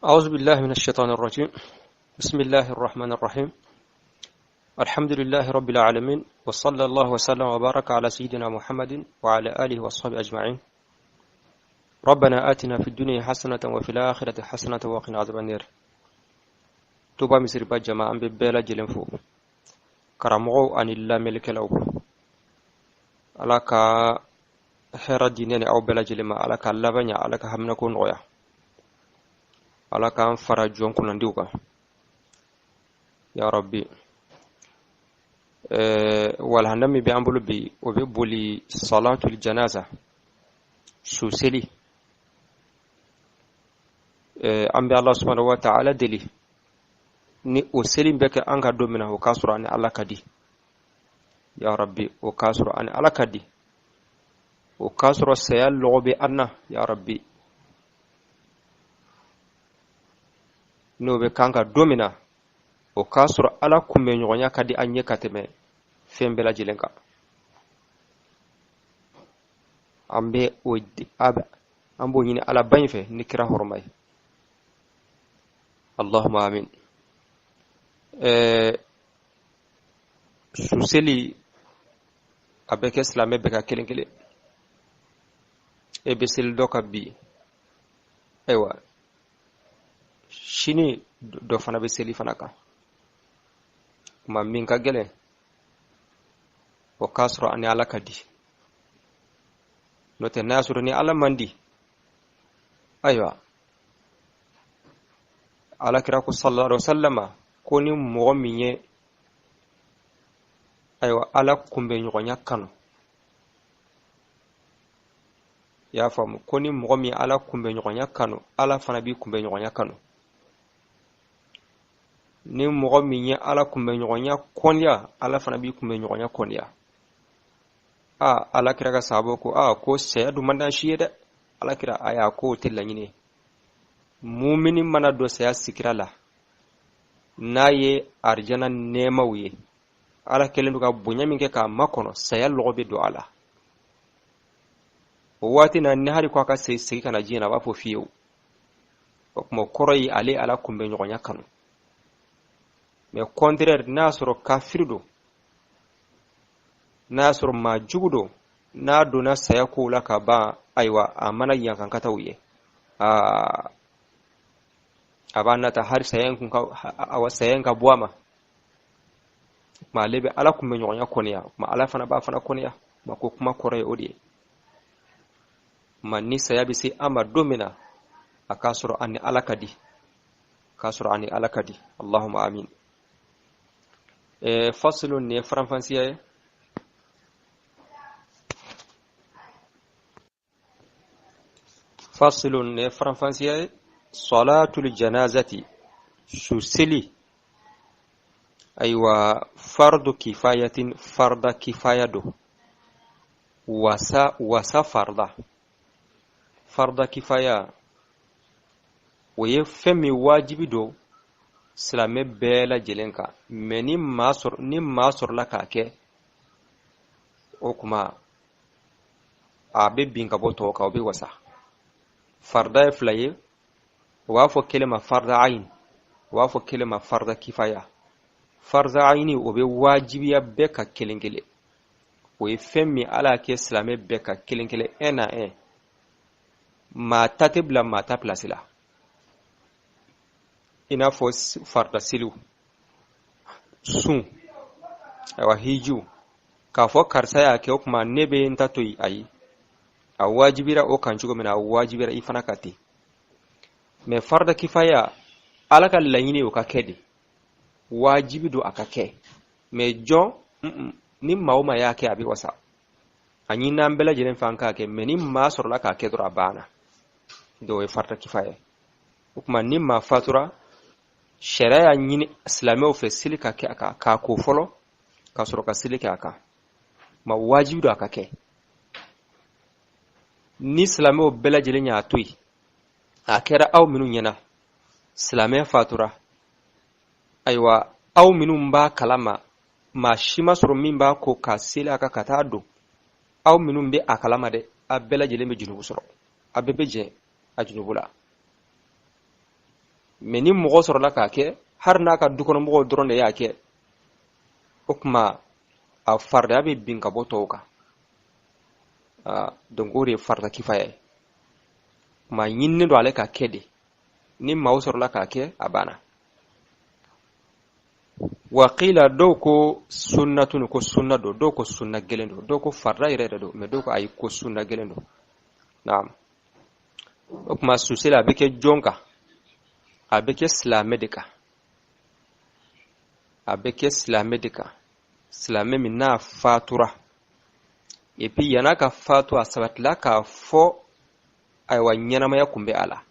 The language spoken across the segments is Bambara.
أعوذ بالله من الشيطان الرجيم. بسم الله الرحمن الرحيم. الحمد لله رب العالمين، وصلى الله وسلم وبارك على سيدنا محمد وعلى آله وصحبه أجمعين. ربنا آتنا في الدنيا حسنة وفي الآخرة حسنة وقنا عذاب النار. Touba Misiriba jama, an bɛ bɛɛ lajɛlen fo, karamɔgɔw ani lamɛnnikɛlaw. Ala ka hɛrɛ di ne ni aw bɛɛ lajɛlen ma. Ala ka laban ɲa, Ala ka haminako nɔgɔya, Ala k'an fara jɔn kunnandiw kan, ya Rabbi. Walahanda min bɛ an bolo bi, o bɛ boli salatul janaza, su seli. An bɛ Ala subhanahu wa ta'ala deli, ni o seli bɛ kɛ an ka don min na, o k'a sɔrɔ ani Ala ka di, ya Rabbi. O k'a sɔrɔ ani Ala ka di, o k'a sɔrɔ saya lɔgɔ bɛ an na, ya Rabbi. N'o bɛ k'an ka don min na, o k'a sɔrɔ Ala kunbɛnɲɔgɔnya ka di an ye ka tɛmɛ fɛn bɛɛ lajɛlen kan. An bɛ o an b'o ɲini Ala ba in fɛ ni kira hɔrɔma ye. Allahumma amin. Suseli a bɛ kɛ silamɛ bɛɛ ka kelen kelen. E bɛ seli dɔ kan bi, ayiwa, sini dɔ fana bɛ seli fana kan. Kuma min ka gɛlɛn, o k'a sɔrɔ ani Ala ka di. N'o tɛ, n'a y'a sɔrɔ ni Ala man di, ayiwa, Ala kira ko sallallahu alaihi wasallama ko ni mɔgɔ min ye, ayiwa, Ala kunbɛnɲɔgɔnya kanu, i y'a faamu, ko ni mɔgɔ min Ala kunbɛnɲɔgɔnya kanu, Ala fana b'i kunbɛnɲɔgɔnya kanu. Ni mɔgɔ min ye Ala kunbɛnɲɔgɔnya kɔniya, Ala fana b'i kunbɛnɲɔgɔnya kɔniya. Aa, Ala kira ka sahabaw ko, aa, ko saya dun man d'an si ye dɛ. Ala kira a y'a ko o tɛ laɲini ye. Mumini mana don saya sikira la, n'a ye arijana nɛɛmaw ye, Ala kɛlen don ka bonya min kɛ k'a makɔnɔ, saya lɔgɔ bɛ don a la o waati na. Ni hali ko a ka segin ka na diɲɛ na, a b'a fɔ fiyewu. O tuma, o kɔrɔ ye ale Ala kunbɛnɲɔgɔnya kanu. Mais contraire, n'a y'a sɔrɔ kafiri don, n'a y'a sɔrɔ maa jugu don, n'a donna saya kow la ka ban, ayiwa, a mana yankankataw ye, aa, a b'a nata hali saya in kun ka, awa, saya in ka bɔ a ma. Kuma ale bɛ Ala kunbɛnɲɔgɔnya kɔniya, kuma Ala fana b'a fana kɔniya. Kuma ko kuma kɔrɔ ye o de ye. Ma ni saya bɛ se an ma don min na, a k'a sɔrɔ ani Ala ka di, k'a sɔrɔ ani Ala ka di. Allahumma amin. Fasilun, nin ye faranfansiya ye. Fasilun, nin ye faranfansiya ye. Salatul janazati, su seli, ayiwa, fardu kifayatin, farda kifaya don, wasa wasa farda. Farda kifaya, o ye fɛn min wajibi don silamɛ bɛɛ lajɛlen kan, mais ni maa sɔrɔla k'a kɛ, o kuma a bɛ bin ka bɔ tɔw kan, o bɛ wasa. Farida ye fila ye. O b'a fɔ kelen ma farida ayin, o b'a fɔ kelen ma farida kifaya. Farida ayini, o bɛ wajibiya bɛɛ ka kelen kelen. O ye fɛn min Ala y'a kɛ silamɛ bɛɛ ka kelen kelen, un à un, maa ta tɛ bila maa ta pilasi la, i n'a fɔ farida seliw, sun, ayiwa, hijiw. K'a fɔ karisa y'a kɛ, o tuma ne bɛ n ta to yen, ayi. A wajibira o kan cogo min na, a wajibira i fana ka ten. Mais farida kifaya, Ala ka laɲini o ka kɛ de, wajibi don a ka kɛ. Mais jɔn ni maa o maa y'a kɛ, a bɛ wasa. A ɲini an bɛɛ lajɛlen fɛ an k'a kɛ, mais ni maa sɔrɔla k'a kɛ dɔrɔn, a banna. Donc o ye farida kifaya. O tuma, ni maa fatura, sariya y'a ɲini silamɛw fɛ seli ka kɛ a kan, k'a ko fɔlɔ ka sɔrɔ ka seli kɛ a kan. Ma wajibi don a ka kɛ. Ni silamɛw bɛɛ lajɛlen y'a to yen, a kɛra aw minnu ɲɛna silamɛ fatura, ayiwa, aw minnu b'a kalama, maa si ma sɔrɔ min b'a ko ka seli a kan ka taa don, aw minnu bɛ a kalama dɛ, a bɛɛ lajɛlen bɛ junubu sɔrɔ, a bɛɛ bɛ jɛ a junubu la. Mais ni mɔgɔ sɔrɔla k'a kɛ, hali n'a ka dukɔnɔmɔgɔw dɔrɔn de y'a kɛ, o tuma a faridaya bɛ bin ka bɔ tɔw kan. Donc o de ye farida kifaya ye. Kuma ɲininen don ale ka kɛ de, ni maaw sɔrɔla k'a kɛ, a banna. Wakila, dɔw ko sunnatun, ko sunna don, dɔw ko sunna gɛlɛn don, dɔw ko farida yɛrɛ yɛrɛ don, mais dɔw ko ayi, ko sunna gɛlɛn don. Naam, o tuma suseli a bɛ kɛ jɔn kan? A bɛ kɛ silamɛ de kan. A bɛ kɛ silamɛ de kan, silamɛ min n'a fatura, et puis yann'a ka fatu, a sabatila k'a fɔ ayiwa ɲɛnamaya kun bɛ a la.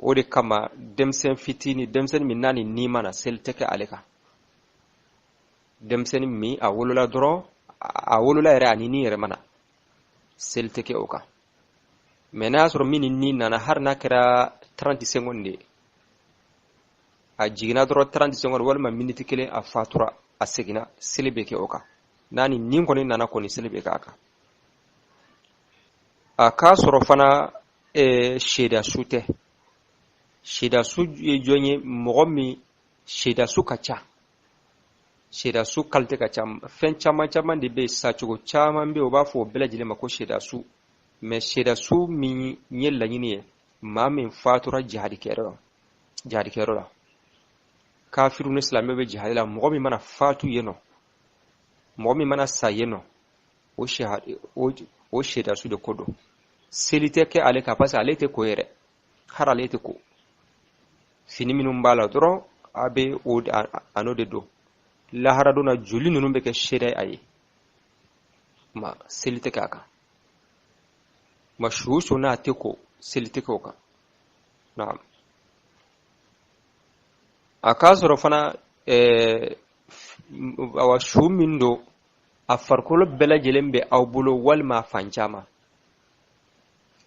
O de kama denmisɛn fitini, denmisɛnnin min n'a ni ni ma na, seli tɛ kɛ ale kan. Denmisɛnnin min a wolola dɔrɔn, a wolola yɛrɛ, a ni ni yɛrɛ ma na, seli tɛ kɛ o kan. Mais n'a y'a sɔrɔ min ni ni nana, hali n'a kɛra 30 secondes de ye, a jiginna dɔrɔn 30 secondes walima miniti kelen, a fatura, a seginna, seli bɛ kɛ o kan. N'a ni ni kɔni nana kɔni, seli bɛ kɛ a kan. A k'a sɔrɔ fana seereya su tɛ. Seereya su ye jɔn ye? Mɔgɔ min seereya su ka ca, seereya su qualité ka ca, fɛn caman caman de bɛ yen, sacogo caman bɛ yen, o b'a fɔ o bɛɛ lajɛlen ma ko seereya su. Mais seereya su min ye laɲini ye, maa min fatura jihadikɛyɔrɔ la, kafiru ni silamɛ bɛ jihadi la, mɔgɔ min mana fatu yen nɔ, mɔgɔ min mana sa yen nɔ, o seereya su de ko don. Seli tɛ kɛ ale kan, parce que ale tɛ ko yɛrɛ, hali ale tɛ ko. Fini minnu b'a la dɔrɔn, a bɛ o a n'o de don. Lahara don na, joli ninnu bɛ kɛ seere a ye, ma seli tɛ kɛ a kan. Ma su su n'a tɛ ko, seli tɛ kɛ o kan. Naam, a k'a sɔrɔ fana awa, su min don, a farikolo bɛɛ lajɛlen bɛ aw bolo walima a fan caman.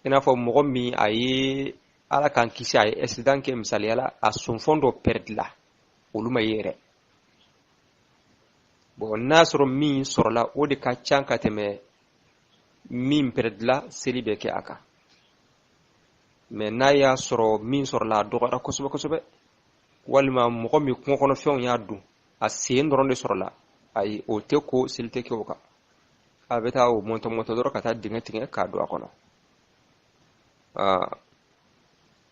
I n'a fɔ mɔgɔ min a ye, Ala k'an kisi, a ye accident kɛ misaliya la, a sonfɔn dɔ pɛrɛdila, olu ma ye yɛrɛ. Bon, n'a sɔrɔ min sɔrɔla, o de ka ca ka tɛmɛ min pɛrɛdila, seli bɛ kɛ a kan. Mais n'a y'a sɔrɔ min sɔrɔla, a dɔgɔyara kosɛbɛ kosɛbɛ, walima mɔgɔ min kungo kɔnɔfɛnw y'a dun, a sen dɔrɔn de sɔrɔla, ayi, o tɛ ko, seli tɛ kɛ o kan. A bɛ taa o mɔntɔ mɔntɔ dɔrɔn ka taa dingɛ tigɛ k'a don a kɔnɔ.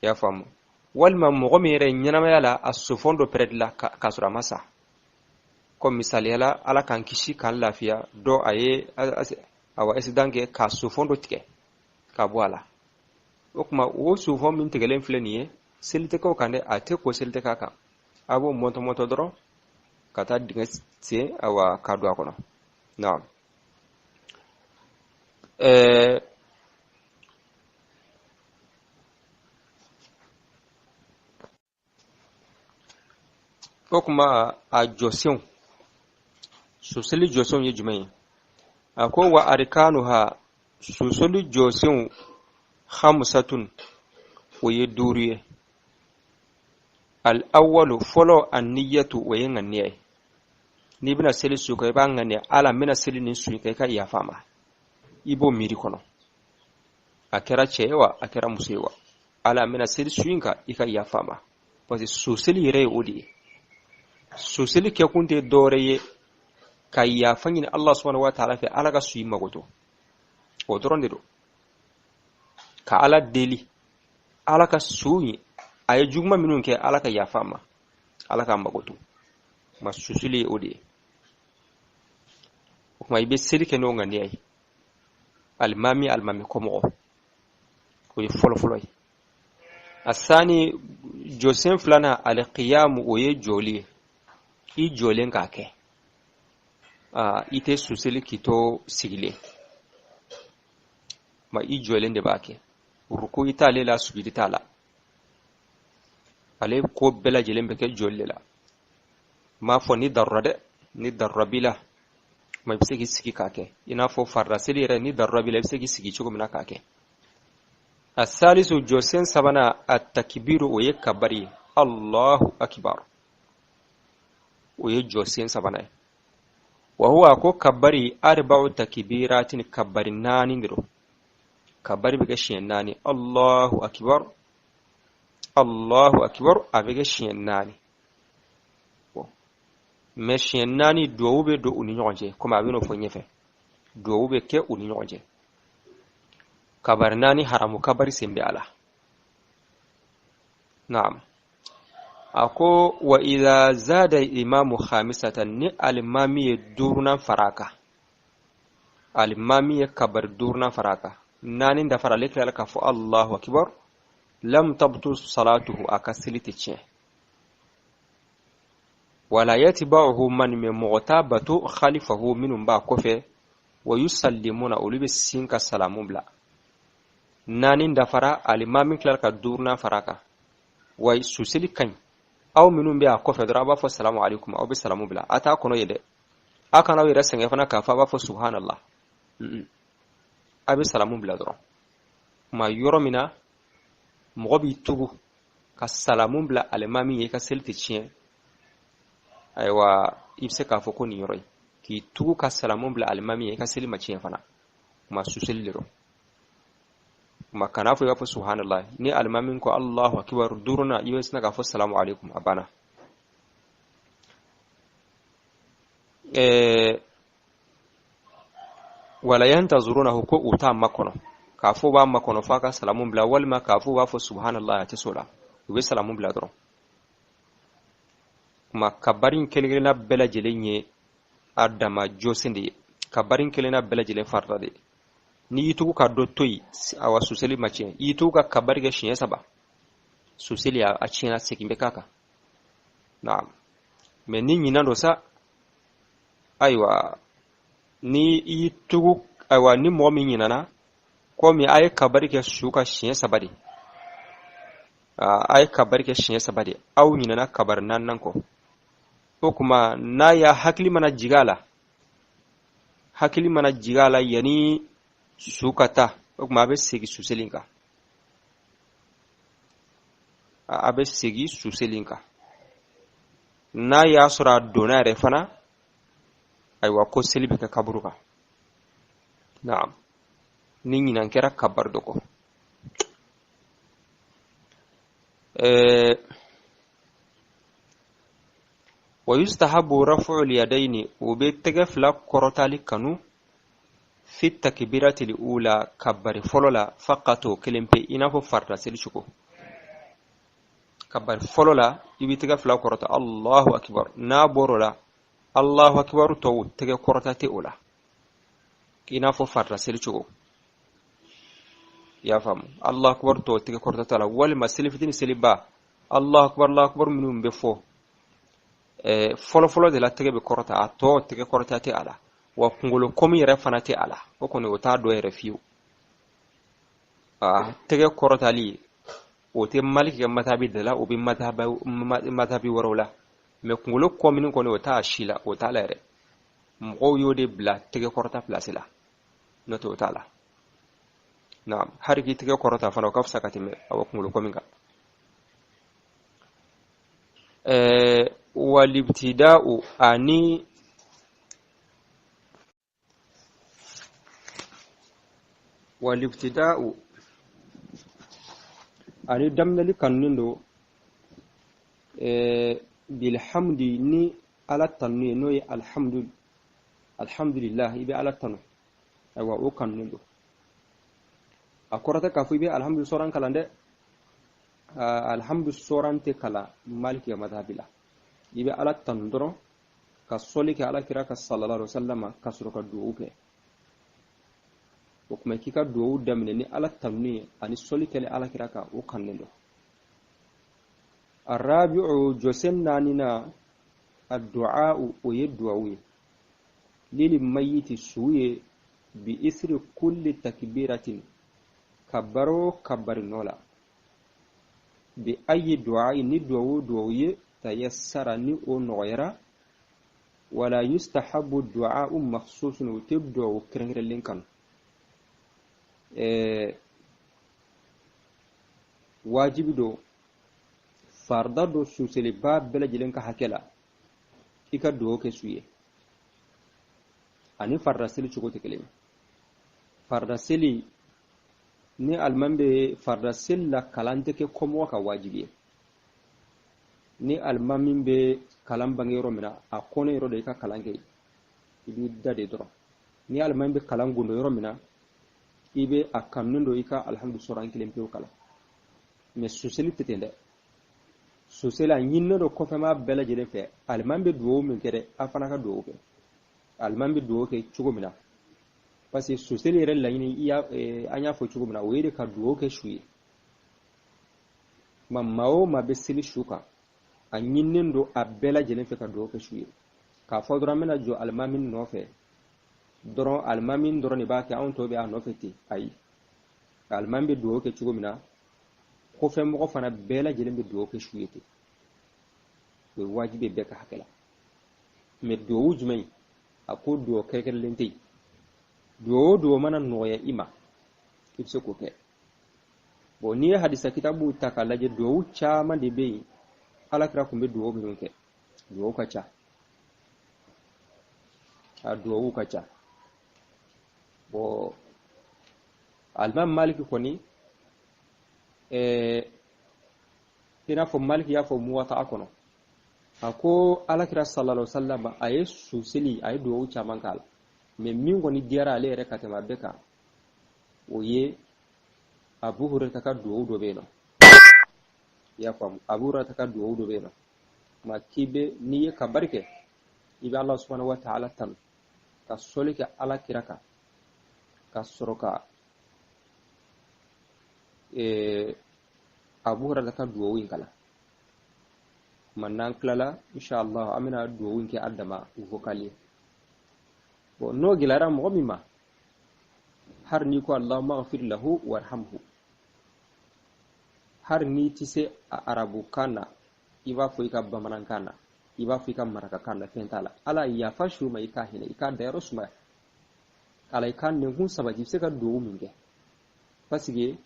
I y'a faamu? Walima mɔgɔ min yɛrɛ ɲɛnamaya la, a sofɔn dɔ pɛrɛdila k'a sɔrɔ a ma sa. Ko misaliya la, Ala k'an kisi k'an lafiya, dɔ a ye awa accident kɛ k'a sofɔn dɔ tigɛ ka bɔ a la. O tuma o sofɔn min tigɛlen filɛ nin ye, seli tɛ kɛ o kan dɛ, a tɛ ko, seli tɛ k'a kan. A b'o mɔntɔ mɔntɔ dɔrɔn ka taa dingɛ sen, awa, k'a don a kɔnɔ. Naam, o tuma a jɔsenw, suseli jɔsenw ye jumɛn ye? A ko wa arikanuha, suseli jɔsenw, hamsatun, o ye duuru ye. Al awwalu, fɔlɔ, anniyatu, o ye ŋaniya ye. N'i bɛna seli su kan, i b'a ŋaniya: Ala, n bɛna seli nin su kan, i ka yafa ma. I b'o miiri kɔnɔ, a kɛra cɛ ye wa, a kɛra muso ye wa, Ala, n bɛna seli su in kan, i ka yafa ma. Parce que suseli yɛrɛ ye o de ye. Suseli kɛkun tɛ dɔwɛrɛ ye ka yafa ɲini Allah subhanahu wa ta'ala fɛ, Ala ka su i magoto, o dɔrɔn de don. Ka Ala deli, Ala ka su ye, a ye juguman minnu kɛ, Ala ka yafa ma, Ala k'a magoto ma. Susuli ye o de ye. O tuma i bɛ seli kɛ n'o ŋaniya ye. Alimami, alimami kɔmɔgɔ, o ye fɔlɔfɔlɔ ye. Asani, jɔsen filanan, alikiyamu, o ye jɔli ye, i jɔlen k'a kɛ. I tɛ suseli k'i to sigilen ma, i jɔlen de b'a kɛ. Ruku i t'ale la, sujudi t'a la, ale ko bɛɛ lajɛlen bɛ kɛ jɔli de la. N m'a fɔ ni darura dɛ, ni darura b'i la ma, i bɛ se k'i sigi k'a kɛ, i n'a fɔ farida seli yɛrɛ, ni darura b'i la, i bɛ se k'i sigi cogo min na k'a kɛ. A salisu, jɔsen sabanan, a takibiru, o ye kabari ye, Allahu akibar, o ye jɔsen sabanan ye. Wa huwa, ko kabari, arba'u takibiratin, kabari naani de don. Kabari bɛ kɛ siɲɛ naani: Allahu akibar. Allahu akbar a bɛ kɛ siɲɛ naani. Mɛ siɲɛ naani duwawu bɛ don u ni ɲɔgɔn cɛ, komi a bɛn'o fɔ ɲɛfɛ. Duwawu bɛ kɛ u ni ɲɔgɔn cɛ. Kabari naani haramu kabari sen bɛ a la. Naam. A ko wa idha zada imamu khamisatan, ni alimami ye duurunan fara a kan, alimami ye kabari duurunan fara a kan, naani dafara, ale tilala k'a fɔ Allahu akbar, lam tabtu salatuhu, a ka seli tɛ tiɲɛ. Wala yatba'uhu man, mɛ mɔgɔ t'a bato, khalifahu, minnu b'a kɔfɛ, wa yusallimuna, olu bɛ sin ka salamu bila. Naani dafara, alimami tilala ka duurunan fara a kan, wa suseli ka ɲi. Aw minnu bɛ a kɔfɛ dɔrɔn, a b'a fɔ salamu alaikum, aw bɛ salamu bila, a t'a kɔnɔ ye dɛ. A kana aw yɛrɛ sɛgɛn fana k'a fɔ a b'a fɔ subhanallah, a bɛ salamu bila dɔrɔn. Kuma yɔrɔ min na mɔgɔ b'i tugu ka salamu bila alimami ye, i ka seli tɛ tiɲɛ, ayiwa i bɛ se k'a fɔ ko nin yɔrɔ in k'i tugu ka salamu bila alimami ye, i ka seli ma tiɲɛ fana. Kuma suseli de don. Kuma kana fɔ i b'a fɔ subhanallah, ni alimami ko Allahu akbar duurunan, i bɛ sina k'a fɔ salamu alaikum, a banna. Wala yantazurunahu, ko u t'a makɔnɔ, k'a fɔ b'a makɔnɔ f'a ka salamu bila, walima k'a fɔ b'a fɔ subhanallah, a tɛ s'o la, u bɛ salamu bila dɔrɔn. Kuma kabari in kelen kelenna bɛɛ lajɛlen ye a dama jɔsen de ye, kabari in kelenna bɛɛ lajɛlen farida de ye. N'i y'i tugu ka dɔ to yen, awa suseli ma tiɲɛ. I y'i tugu ka kabari kɛ siɲɛ saba, suseli a tiɲɛna, segin bɛ k'a kan. Naam. Mɛ ni ɲinan don sa, ayiwa ni i y'i tugu, ayiwa ni mɔgɔ min ɲinana, komi a ye kabari kɛ su ka siɲɛ saba de, a ye kabari kɛ siɲɛ saba de, aw ɲinana kabari naaninan kɔ, o kuma n'a y'a hakili mana jigin a la, hakili mana jigin a la yanni su ka taa, o kuma a bɛ segin suseli kan, a bɛ segin suseli kan. N'a y'a sɔrɔ a donna yɛrɛ fana, ayiwa ko seli bɛ kɛ kaburu kan. Naam. Ni ɲinan kɛra kabari dɔ kɔ. Wa yustahabu raf'u al-yadayni, o bɛ tɛgɛ fila kɔrɔtali kanu, fi takbirati al-ula, kabari fɔlɔ la, faqat, o kelen pe, i n'a fɔ farida seli cogo. Kabari fɔlɔ la, i bɛ tɛgɛ fila kɔrɔta, Allahu akbar. N'a bɔr'o la, Allahu akbar tɔw, tɛgɛ kɔrɔta tɛ o la, i n'a fɔ farida seli cogo. I y'a faamu? Allahu akbar tɔw, tɛgɛ kɔrɔta t'a la, walima seli fitini, seliba, Allahu akbar, Allahu akbar minnu bɛ fɔ fɔlɔfɔlɔ de la, tɛgɛ bɛ kɔrɔta, a tɔ tɛgɛ kɔrɔta tɛ a la. Wa kunkolo kɔmi yɛrɛ fana tɛ a la, o kɔni o t'a dɔ yɛrɛ fiyewu. Tɛgɛ kɔrɔtali o tɛ Maliki ka matabi de la, o bɛ matabi wɛrɛw la, mɛ kunkolo kɔmini kɔni o t'a si la, o t'a la yɛrɛ. Mɔgɔw y'o de bila tɛgɛ kɔrɔta pilasi la, n'o tɛ o t'a la. Naam. Hali k'i tɛgɛ kɔrɔta fana, o ka fisa ka tɛmɛ awa kunkolo kɔmi kan. Walibtida'u, ani walibtida'u, ani daminɛli kanunen don, bilhamdi, ni ala tanu ye, n'o ye alhamdu, alhamdulillah, i bɛ ala tanu, ayiwa o kanunen don. A kɔrɔ tɛ k'a fɔ i bɛ alhamdu sɔran kalan dɛ. Alhamdu sɔran tɛ kalan Maliki ka madhabi la. I bɛ ala tanu dɔrɔn, ka sɔli kɛ ala kira ka sallallahu alaihi wasallam, ka sɔrɔ ka duwawu kɛ. O kuma k'i ka duwawu daminɛ ni ala tanu ye ani sɔli kɛli ala kira kan, o kanunen don. Arabi'u, jɔsen naaninan, addu'a, o ye duwawu ye, lili mayiti, su ye, bi isri kulli takbiratin, kabaro kabari nɔ la, bi ayi du'a, ni duwawu duwawu ye, tayassara, ni o nɔgɔyara. Wala yustahabu du'a makhsusun, o tɛ duwawu kɛrɛnkɛrɛnlen kanu. Wajibi don, farida don suseliba bɛɛ lajɛlen ka hakɛ la i ka duwawu kɛ su ye. Ani farida seli cogo tɛ kelen ye. Farida seli Ni alimami bɛ farida seli la, kalan tɛ kɛ kɔmɔgɔ ka wajibi ye. Ni alimami bɛ kalan bange yɔrɔ min na, a kɔnɛ yɔrɔ de i ka kalan kɛ, i b'i da de dɔrɔn. Ni alimami bɛ kalan gundo yɔrɔ min na, i bɛ a kanunen don i ka alihamdu sɔrɔ kelen pewu kalan. Mɛ suseli tɛ ten dɛ. Suseli, a ɲininen don kɔfɛmaa bɛɛ lajɛlen fɛ, alimami bɛ dugawu min kɛ dɛ, a fana ka dugawu kɛ alimami bɛ dugawu kɛ cogo min na. Parce que suseli yɛrɛ laɲini, an y'a fɔ cogo min na, o ye de ka dugawu kɛ su ye. Ma maa o maa bɛ seli su kan, a ɲininen don a bɛɛ lajɛlen fɛ ka dugawu kɛ su ye. K'a fɔ dɔrɔn an bɛna jɔ alimami nɔfɛ dɔrɔn, alimami dɔrɔn de b'a kɛ, anw tɔ bɛ a nɔfɛ ten, ayi. Alimami bɛ dugawu kɛ cogo min na, kɔfɛ mɔgɔ fana bɛɛ lajɛlen bɛ dugawu kɛ su ye ten. O ye wajibi ye bɛɛ ka hakɛ la. Mɛ dugawu jumɛn? A ko dugawu kɛrɛnkɛrɛnlen tɛ yen. Dugawu o dugawu mana nɔgɔya i ma, i bɛ se k'o kɛ. Bon, n'i ye hadisa kitabu ta k'a lajɛ, dugawu caman de bɛ yen Ala kira tun bɛ dugawu minnu kɛ. Dugawu ka ca, a dugawu ka ca. Bon, alimami Maliki kɔni, i n'a fɔ Maliki y'a fɔ Muwata kɔnɔ, a ko Ala kira sallallahu alaihi wasallam, a ye suseli, a ye dugawu caman k'a la, mɛ min kɔni diyara ale yɛrɛ ka tɛmɛ a bɛɛ kan, o ye Abu Hurairah ka dugawu dɔ bɛ yen nɔ. I y'a faamu? Abu Hurairah ka dugawu dɔ bɛ yen nɔ. Ma k'i bɛ, n'i ye kabari kɛ, i bɛ Ala subhanahu wa ta'ala tanu, ka sɔli kɛ Ala kira kan, ka sɔrɔ ka Abu Hurairah ka dugawu in kalan. Kuma n'an tilala, inshallah, an bɛna dugawu in kɛ a dama vocal ye. Bon, n'o gɛlɛyara mɔgɔ min ma, har n'i ko Allahumma ghfir lahu warhamhu, har n'i tɛ se a arabukan na, i b'a fɔ i ka bamanankan na, i b'a fɔ i ka marakakan na, fɛn t'a la. Ala yafa su ma, i k'a hinɛ, i k'a dayɔrɔ sumaya, Ala i k'a nɛnkun sabati. I bɛ se ka dugawu min kɛ, parce que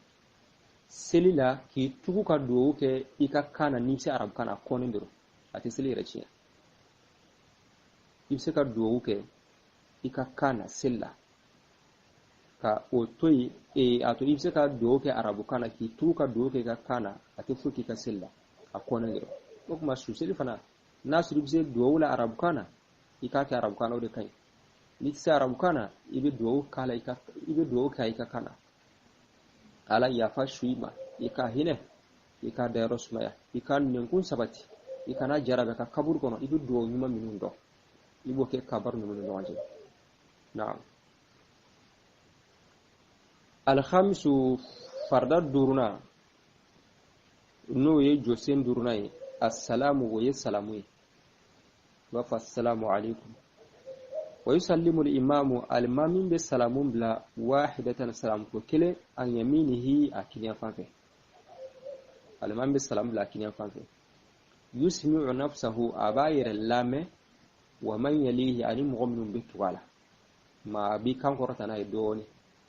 seli la, k'i tugu ka dugawu kɛ i ka kan na, n'i bɛ se arabukan na, a kɔnnen dɔrɔn, a tɛ seli yɛrɛ tiɲɛ. I bɛ se ka dugawu kɛ i ka kan na seli la, ka o to yen. A to i bɛ se ka dugawu kɛ arabukan na, k'i tugu ka dugawu kɛ i ka kan na, a tɛ foyi k'i ka seli la, a kɔnnen dɔrɔn. O tuma su seli fana, n'a sɔrɔ i bɛ se dugawu la arabukan na, i k'a kɛ arabukan na, o de ka ɲi. N'i tɛ se arabukan na, i bɛ dugawu k'a la, i bɛ dugawu kɛ i ka kan na. Ala yafa su i ma, i ka hinɛ, i ka dayɔrɔ sumaya, i ka nɛnkun sabati, i kana jarabi ka kaburu kɔnɔ. I bɛ dugawu ɲuman minnu dɔn, i b'o kɛ kabaru ninnu ni ɲɔgɔn cɛ. Naam. Alhamisu, farida duurunan, n'o ye jɔsen duurunan ye, assalamu, o ye salamu ye. I b'a fɔ assalamu alaikum. Wa yusallimu al-imamu, alimami bɛ salamu bila, wahidatan, salamu ko kelen, an yaminihi, a kiniya fan fɛ. Alimami bɛ salamu bila a kiniya fan fɛ. Yusmi'u nafsahu, a b'a yɛrɛ lamɛn, wa man yalihi, ani mɔgɔ minnu bɛ tugu a la. Ma a b'i kan kɔrɔta n'a ye dɔɔnin,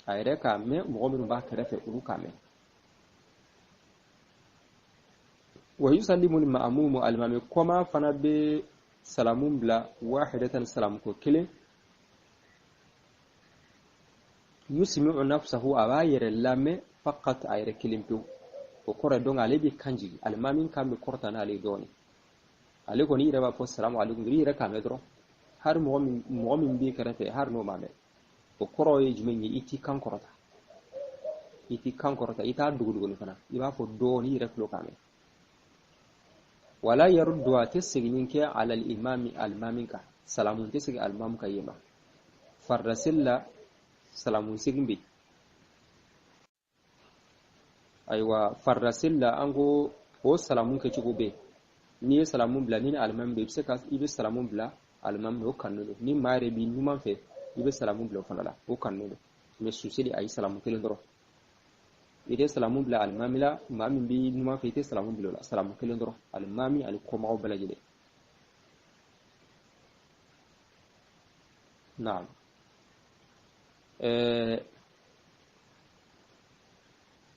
a yɛrɛ k'a mɛn, mɔgɔ minnu b'a kɛrɛfɛ, olu k'a mɛn. Wa yusallimu al-ma'mumu, alimami kɔma fana bɛ salamu bila, wahidatan, salamu ko kelen, yusmi'u nafsahu, a b'a yɛrɛ lamɛn, faqat, a yɛrɛ kelen pewu. O kɔrɔ ye donc ale bɛ kan jigin, alimami kan bɛ kɔrɔta n'ale ye dɔɔnin. Ale kɔni, i yɛrɛ b'a fɔ salamu alaikum, i yɛrɛ k'a mɛn dɔrɔn. Hari mɔgɔ min b'i kɛrɛfɛ, hari n'o m'a mɛn, o kɔrɔ ye jumɛn ye? I t'i kan kɔrɔta, i t'i kan kɔrɔta, i t'a dogodogoni fana, i b'a fɔ dɔɔnin, i yɛrɛ tulo k'a mɛn. Wala yaruddu, a tɛ segin kɛ, alal imami, alimami kan. Salamu tɛ segin alimamu kan yen ma. Farida seli la, salamu segin bɛ yen. Ayiwa, farida seli la, an ko o salamu kɛcogo bɛ yen. N'i ye salamu bila, ni alimami bɛ, i bɛ se ka, i bɛ salamu bila alimami, o kanu don. Ni maa yɛrɛ b'i numan fɛ, i bɛ salamu bila o fana la, o kanu don. Mɛ suseli, ayi, salamu kelen dɔrɔn. I tɛ salamu bila alimami la. Maa min b'i numan fɛ, i tɛ salamu bila o la. Salamu kelen dɔrɔn, alimami ani kɔmɔgɔw bɛɛ lajɛlen. Naam.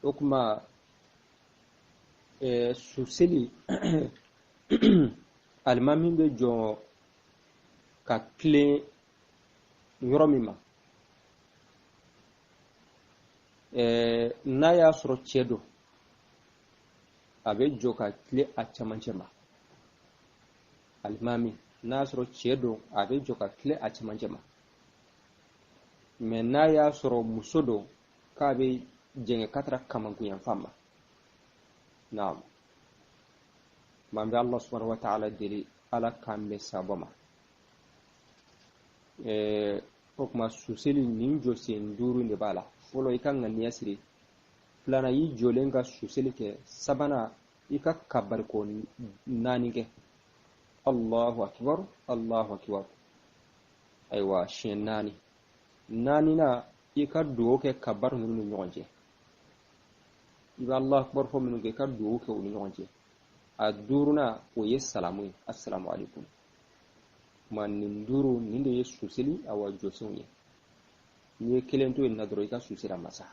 O kuma, suseli, alimami bɛ jɔ ka tilen yɔrɔ min ma. N'a y'a sɔrɔ cɛ don, a bɛ jɔ ka tile a cɛmancɛ ma. Alimami n'a y'a sɔrɔ cɛ don, a bɛ jɔ ka tile a cɛmancɛ ma. Mɛ n'a y'a sɔrɔ muso don, k'a bɛ jɛngɛ ka taara kamankunyanfan ma. Naam, m'an bɛ Allah subhanahu wa ta'ala deli, Ala k'an bɛn sababa ma. O tuma suseli nin jɔsen 5 de b'a la. Fɔlɔ, i ka ŋaniya siri. Filanan, i jɔlen ka suseli kɛ. Sabanan, i ka kabariko 4 kɛ. Allahu akbar, Allahu akbar. Ayiwa, siɲɛ 4. Naaninan, i ka dugawu kɛ kabar ninnu ni ɲɔgɔn cɛ. I bɛ Allahu akbar fɔ minnu kɛ, i ka dugawu kɛ u ni ɲɔgɔn cɛ. A duurunan, o ye salamu ye, assalamu alaikum. Kuma nin 5 nin de ye suseli awa jɔsenw ye. N'i ye kelen to yen na dɔrɔn, i ka suseli a ma sa.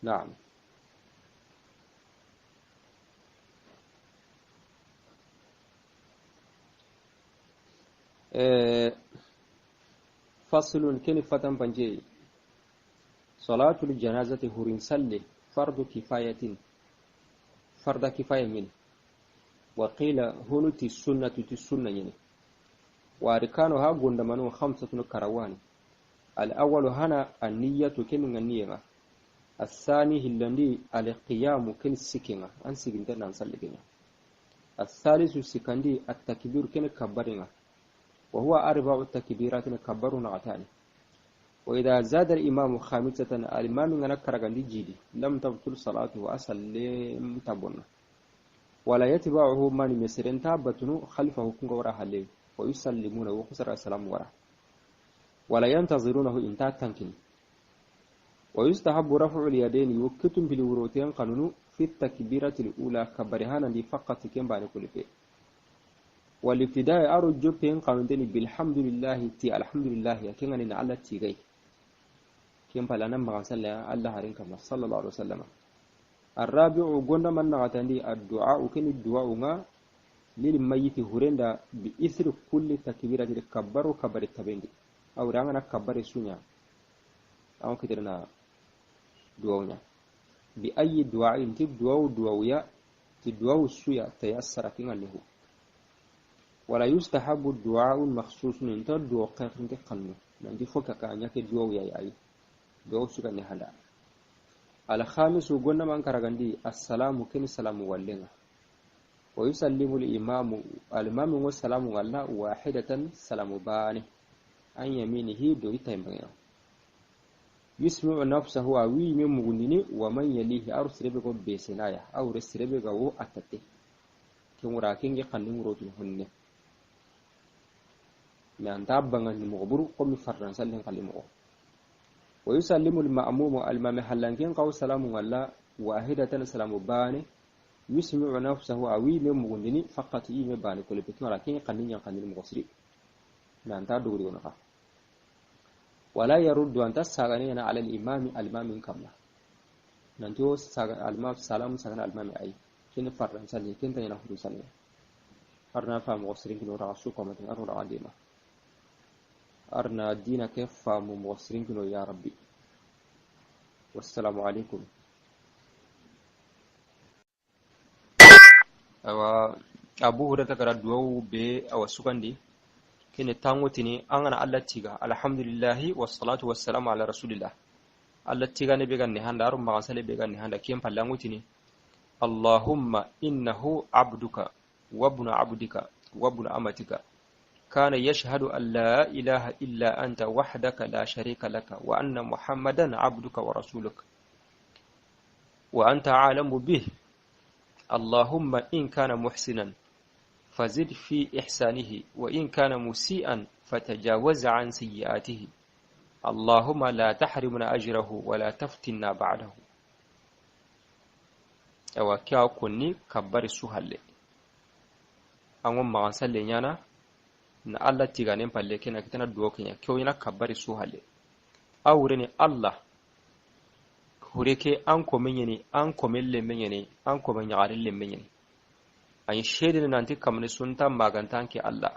Naam. Faslun keni fatan panje salatul janazati hurin salle fardu kifayatin farda kifaya min wa qila hunuti sunnatu ti sunna nyini wa arkanu ha gondamanu khamsatun karawani al awwalu hana an-niyyatu ken nganiyama الثاني هلندي القيام كن سكينا أن سكين تنان سلكينا الثالث سكندي التكبير كن كبرنا وهو 4 تكبيرات كبرنا عتاني وإذا زاد الإمام خامسة الإمام نكر عندي جيدي لم تبطل صلاته أسلم تبنا ولا يتبعه من مسرين تابتنو خلفه كن ورا حليه ويسلمونه وخسر السلام ورا ولا ينتظرونه إن تنكن ويستحب رفع اليدين يوكتم بالوروتين قانون في التكبيرة الأولى كبرهانا لفقط كم بعد كل فيه والابتداء أرجو بين قانون بالحمد لله تي الحمد لله كن أن على تيجي كم بلنا ما صلى الله عليه كما صلى الله عليه وسلم. الرابع قلنا من نعتني الدعاء كن الدعاء ما للميت هرندا بإثر كل تكبيرة كبر وكبر التبندي أو رأنا كبر السنة أو كترنا دعونا بأي دعاء تدعو دعويا تدعو السويا تيسر كنا له ولا يستحب الدعاء المخصوص من تدعو قرن قلنا من دي فوق كأنك دعو يا أي دعو سكان هذا. الخامس قلنا من كرغندي السلام كن السلام ولنا ويسلم الإمام الإمام والسلام على واحدة سلام بانه عن يمينه دوي تيمغيا يسمع نفسه أوي من مغنيني ومن يليه أو سربك بسنايا أو سربك أو أتته كمراكين يقنن روتهن من تابعن المغبر قم فرنسا لين قلمه ويسلم المأموم المام حلانكين قو سلام ولا واحدة سلام بانه يسمع نفسه أوي من مغنيني فقط إيم بانه كل بكمراكين يقنن يقنن المغسري من تابعون ونقا ولا يرد أن تسألني على الإمام الإمام كاملة ننتو الإمام سلام سكن الإمام أي كن فرن سلي كن تينا خدو سلي أرنا فهم مغسرين كنو رعسو قامتين أرنا عديمة أرنا دينا كيف فهم مغسرين كنو يا ربي. والسلام عليكم. أبو هريرة كرا دعاء ب أو سكندي كن تانغوتيني أنا الله تيجا الحمد لله والصلاة والسلام على رسول الله الله تيجا نبيغا نهاندا أرم مغسل بيغا نهاندا كيم فلانغوتيني اللهم إنه عبدك وابن عبدك وابن أمتك كان يشهد أن لا إله إلا أنت وحدك لا شريك لك وأن محمدا عبدك ورسولك وأنت عالم به اللهم إن كان محسنا فزد في إحسانه وإن كان مسيئا فتجاوز عن سيئاته اللهم لا تحرمنا أجره ولا تفتنا بعده. أو كيا كوني كبر سهل أو ما سلينا na Allah tiganen palle kena kitana duwo kenya kyo ina kabari suhale awreni Allah hureke an ko menyeni an ko melle menyeni an ko menyare le menyeni an shedin nanti kamne sunta magantan ke Allah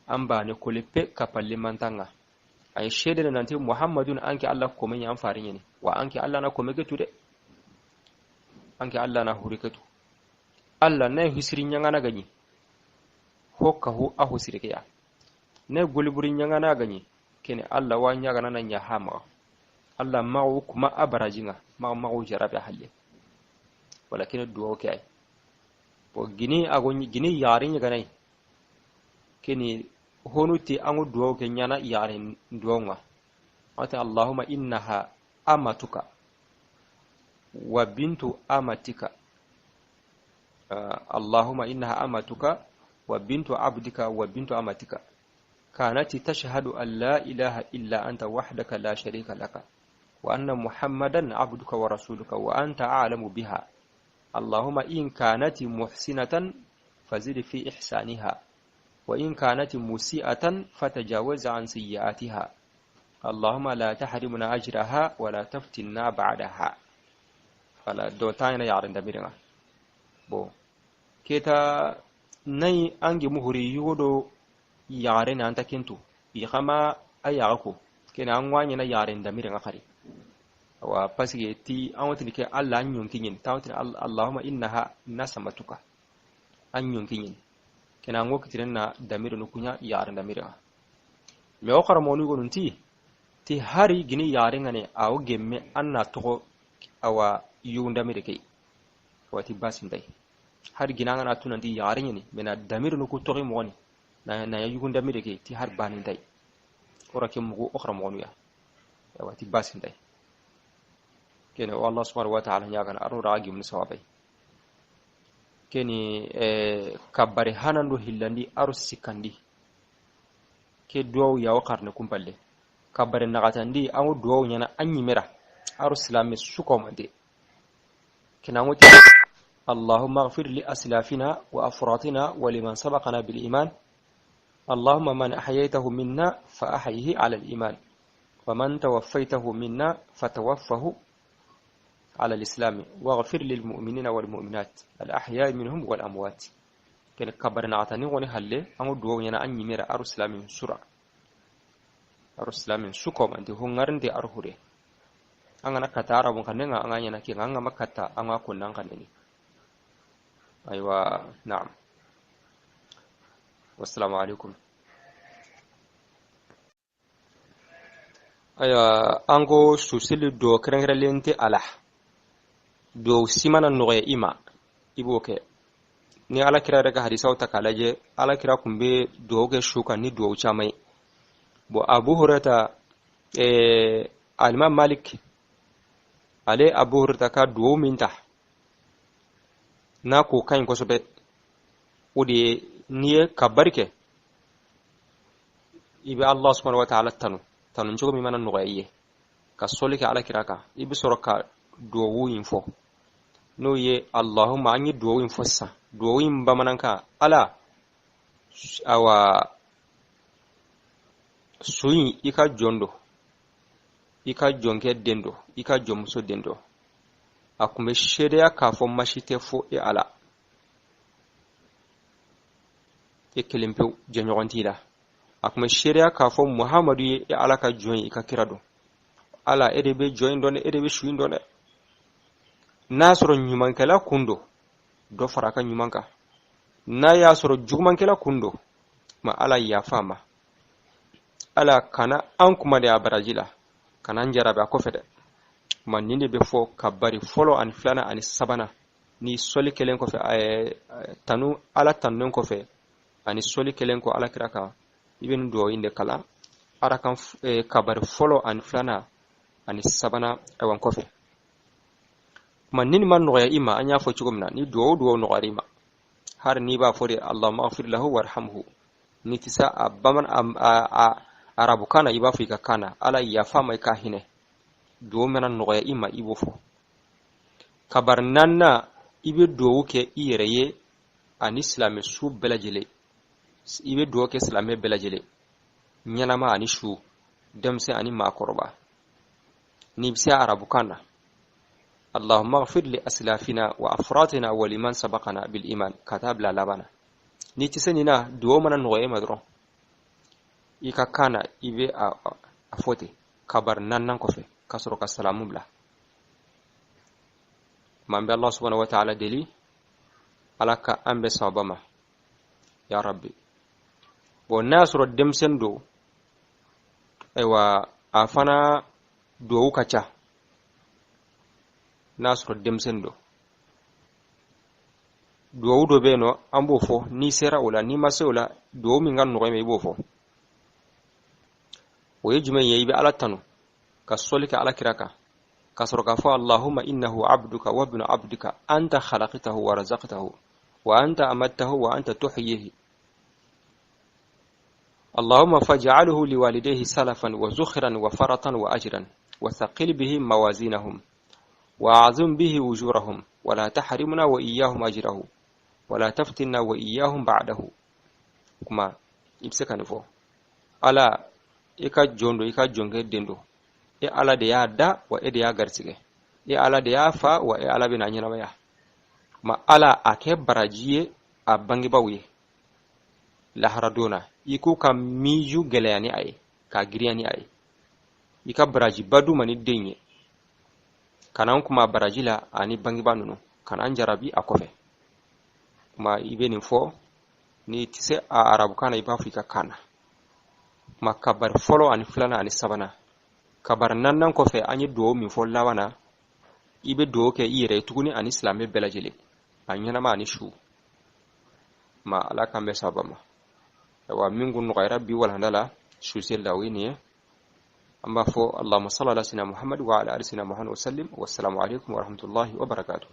an ba ne kolepe kapalle mantanga Ay shede nanti Muhammadun anke Allah ko men yan farin ne wa anke Allah na ko megetu de anke Allah na huriketu Allah na hisiri nyanga ganyi hokka hu a husirike ya ne gulburi nyanga na ganyi kene Allah wa nyaga na nya hama Allah ma'u kuma abarajinga ma ma'u jarabe halle walakin duwa ke ay bo gini ago gini yarin ga nay kene honuti angu duwa ke nyana yarin duwa wata Allahumma innaha amatuka wa bintu amatika Allahumma innaha amatuka wa bintu abdika wa bintu amatika kanat tashhadu an la ilaha illa anta wahdaka la sharika laka wa anna Muhammadan abduka wa rasuluka wa anta a'lamu biha Allahumma in kanat muhsinatan fazid fi ihsaniha wa in kanat musi'atan fatajawaz an sayyi'atiha Allahumma la tahrimna ajraha wa la taftinna ba'daha fala do tayna yarin da miringa bo keta nay ange muhuri yugodo yare na anta kintu ikama ayako kena an wanya na yaren da miringa khari wa pasige ti an wati ke Allah an yonki nyin ta wati Allahumma innaha nasamatuka an yonki nyin kena an wokitiren na damiru nukunya yaren da miringa me o khara monu gonun ti ti hari gini yaren ngane awo gemme anna to awa yunda mireke wati basindai har gina ngana tunandi yaren ni mena damiru nuku to moni na na yugunda mireke ti har banindai ora ke mugu okhra monu ya wati basindai kene Allah subhanahu wa ta'ala nyaga aro ragi mun sawabai kene kabare hanando hillandi aro sikandi ke duwaw yawo karne kumpalle kabare nagatandi awo duwaw nyana anyimera aro silame sukomande kena ngoti Allahumma ighfir li aslafina wa afratina wa liman sabaqana bil iman Allahumma man ahyaytahu minna fa ahyihi ala al iman wa man tawaffaytahu minna fatawaffahu على الإسلام واغفر للمؤمنين والمؤمنات الأحياء منهم والأموات كان كبرنا عتاني غني هله أمو دعوة ينا أني ميرا أرو سلام سورة أرو سلام سكوم أنت هنغرن دي أرو هوري أنا كتارا بون كنينا أنا ينا كي أنا ما كتا أنا كنا كنيني أيوة نعم والسلام عليكم أيوة أنغو سوسيل دو كرنغرلينتي على do simana nɔgɔya i ma i b'o kɛ ni ala kira yɛrɛ ka hadisaw ta k'a lajɛ ala kira kun bɛ duwawu kɛ su kan ni duwawu caman ye bon Abu Hurairata alimam Malik ale Abu Hurairata ka duwawu min ta n'a ko ka ɲi kosɛbɛ o de ye n'i ye kabari kɛ i bɛ Allah subhanahu wa ta'ala tanu tanu cogo min mana nɔgɔya i ye ka sɔli kɛ ala kira kan i bɛ sɔrɔ ka duwawu in fɔ n'o ye Allahumma an ye duwawu in fɔ sisan duwawu in bamanankan ala awa su in i ka jɔn don i ka jɔnkɛ den don i ka jɔnmuso den don a kun bɛ seereya k'a fɔ masi tɛ fo e ala e kelen pewu jɛɲɔgɔn t'i la a kun bɛ seereya k'a fɔ Muhamadu ye e ala ka jɔn ye i ka kira don ala e de bɛ jɔn in dɔn dɛ e de bɛ su in dɔn dɛ n'a sɔrɔ ɲumankɛla kun don dɔ fara a ka ɲuman kan n'a y'a sɔrɔ jugumankɛla kun don ma ala yafa ma ala kana an kuma de a baraji la kana an jarabi a kɔfɛ dɛ ma nin de bɛ fɔ ka bari fɔlɔ ani filanan ani sabanan ni sɔli kɛlen kɔfɛ tanu ala tanunen kɔfɛ ani sɔli kɛlen kɔ ala kira kan i bɛ nin duwawu in de kalan arakan kabari fɔlɔ ani filanan ani sabanan ayiwa kɔfɛ ma nin ma nɔgɔya i ma an y'a fɔ cogo min na ni duwawu nɔgɔyara i ma har n'i b'a fɔ de Allahumma ighfir lahu warhamhu n'i tɛ se a bamanan a arabukan na i b'a fɔ i ka kan na ala yafa ma i ka hinɛ duwawu mana nɔgɔya i ma i b'o fɔ kabari naaninan i bɛ duwawu kɛ i yɛrɛ ye ani silamɛ su bɛɛ lajɛlen i bɛ duwawu kɛ silamɛ bɛɛ lajɛlen ɲɛnama ani su denmisɛn ani maakɔrɔba n'i bɛ se arabukan na Allahumma ighfir li aslafina wa afratina wa liman sabaqana bil iman ka taa bila laban na n'i tɛ se nin na duwawu mana nɔgɔya i ma dɔrɔn i ka kan na i bɛ a fɔ ten kabari naaninan kɔfɛ ka sɔrɔ ka salamu bila. Ma an bɛ Allah subhanahu wa ta'ala deli, Ala ka an bɛn sawaba ma, ya rabbi. Bon, n'a y'a sɔrɔ denmisɛnnin don, ayiwa, a fana duwawu ka ca. N'a sɔrɔ denmisɛnnin don, duwawu dɔ bɛ yen nɔ, an b'o fɔ. N'i sera o la, n'i ma se o la, duwawu min ka nɔgɔ i ma, i b'o fɔ. O ye jumɛn ye? I bɛ Ala tanu ka sɔli kɛ Ala kira kan, ka sɔrɔ k'a fɔ: Allahumma innahu abduka wa ibnu abdika, anta khalaqtahu wa razaqtahu wa anta amattahu wa anta tuhyihi, اللهم فاجعله لوالديه سلفا وزخرا وفرطا وأجرا، وثقل به موازينهم وأعظم به أجورهم، ولا تحرمنا وإياهم أجره، ولا تفتنا وإياهم بعده. Kuma i bɛ se ka nin fɔ: Ala, i ka jɔn don, i ka jɔnkɛ den don. E Ala de y'a da, wa e de y'a garisɛgɛ. E Ala de y'a fa, wa e Ala bɛna ɲɛnamaya ma. Ala, a kɛ baraji ye a bangebaaw ye laharadon na. I k'u ka miju gɛlɛya ni a ye, k'a girinya ni a ye. I ka barajiba d'u ma ni den ye. Kana an kuma baraji la ani bangebaa ninnu, kana an jarabi a kɔfɛ. Kuma i bɛ nin fɔ, n'i tɛ se a arabukan na, i b'a fɔ i ka kan na. Kuma kabari fɔlɔ ani filanan ani sabanan, kabari naaninan kɔfɛ, an ye duwawu min fɔ laban na, i bɛ duwawu kɛ i yɛrɛ ye tuguni ani silamɛ bɛɛ lajɛlen, a ɲɛnama ani su ma. Ala k'an bɛɛ sababa ma. Ayiwa, min kun nɔgɔyara bi walanda la su seli la, o ye nin ye. An b'a fɔ: Allahumma salli ala sayyidina Muhammad wa ala ali sayyidina Muhammad wa sallim. Wassalamu alaikum wa rahmatullahi wa barakatuh.